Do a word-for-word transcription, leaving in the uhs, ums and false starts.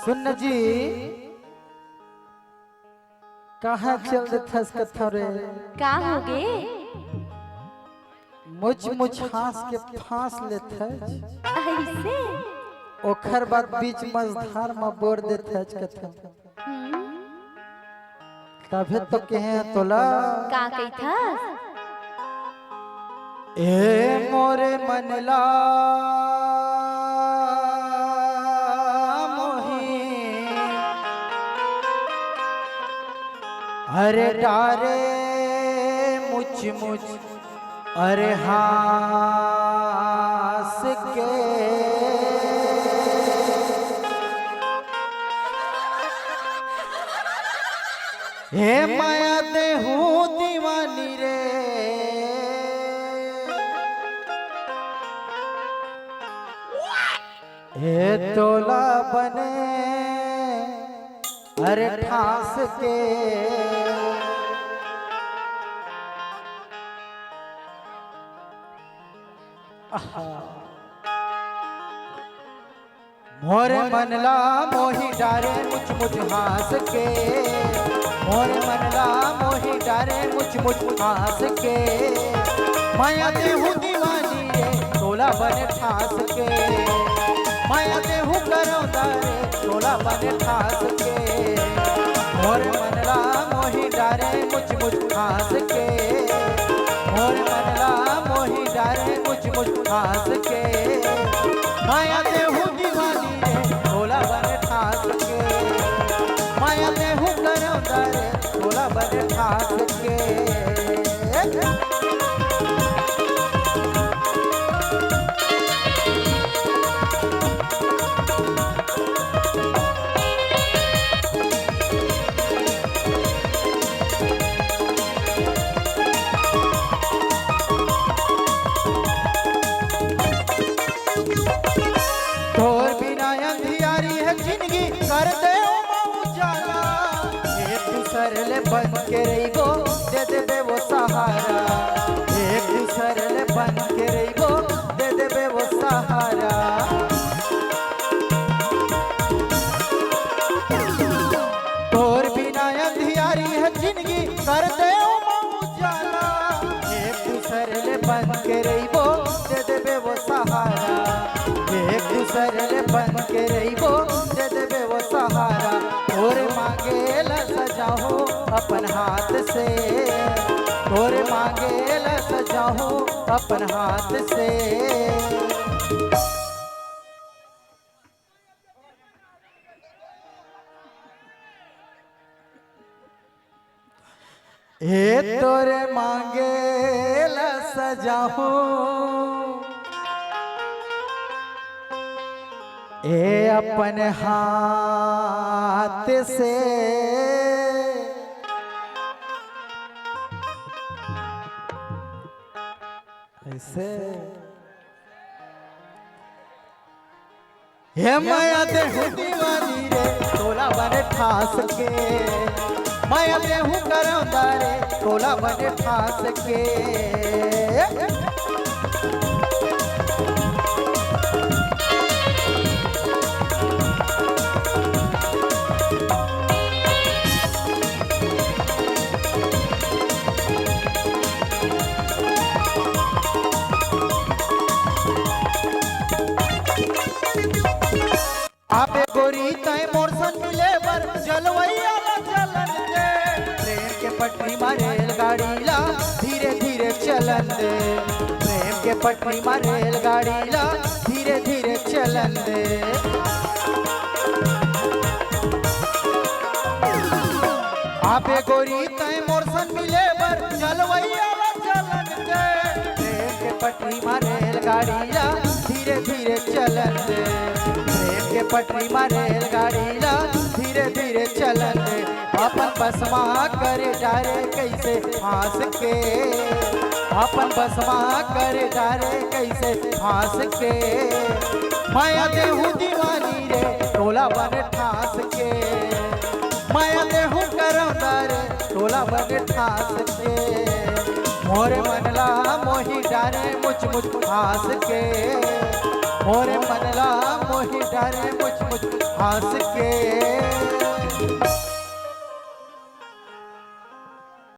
सुन जी, कहाँ चल देथस कथव रे? का होगे? मुच मुच हाँस के फांस लेथस। अइसे? ओखर बाद बीच मझधार म बोर देथस कथव। हम्म। तभे तो कहे तोला। का कहिथस? ए मोरे मन ला मोही, अरे डारे मुच मुच, अरे हाँस के। हे माया देहू दीवानी रे, हे तोला बने अरे ठास के। आहा। मोर मन ला मोही डारे मुच मुच हाँस के, मोर मन ला मोही डारे मुच मुच हाँस के। माया देहू दीवानी रे, तोला बने ठास के। माया देहू करौंदा रे, तोला बने ठास के। मोर मन ला मोही डारे मुच मुच हाँस के, मोर मन ला मोही डारे मुच मुच हाँस के। माया देहू दीवानी रे, तोला बने ठास के। माया देहू करौंदा रे, तोला बने ठास के। तोर बिना अंधियारी हे जिनगी, कर दे ओमा उजाला। एक दूसर ले बन के रहिबो, दे देबे वो सहारा। एक दूसर ले बन के रहिबो, दे देबे वो सहारा। तोर बिना अंधियारी हे जिनगी, कर दे ओमा उजाला। एक दूसर ले बन के रहिबो, दे देबे वो सहारा। एक दूसर ले बन के रहिबो, दे देबे वो सहारा। तोर मांगे ला सजाहूं अपन हाथ से, तोर मांगे ला सजाहूं अपन हाथ से। ए तोरे मांगे ला सजाहूं, ए अपन हाथ से। ऐसे हे माया देहू दीवानी रे, तोला बने ठास के। माया देहू करौंदा रे, तोला बने ठास के। आबे गोरी तैं मोर संग मिले बर, जलवैया ला जलन दे। प्रेम के पटरी मा रेलगाड़ी ला धीरे धीरे चलन दे। प्रेम के पटरी मा रेलगाड़ी ला धीरे धीरे चलन दे। आबे गोरी तैं मोर संग मिले बर, जलवैया ला जलन दे। प्रेम के पटरी मा रेलगाड़ी ला धीरे धीरे चलन दे। प्रेम के पटरी मा रेलगाड़ी ला धीरे धीरे चलन दे। अपन बस मा कर डारे कइसे फांस के, अपन बस मा कर डारे कइसे फांस के। माया देहू दीवानी रे, तोला बने ठास के। माया देहू करौंदा रे, तोला बने ठास के। मोर मन ला मोही डारे मुच मुच हाँस के। मोरे मन ला मोही डारे मुछ मुछ हंस के।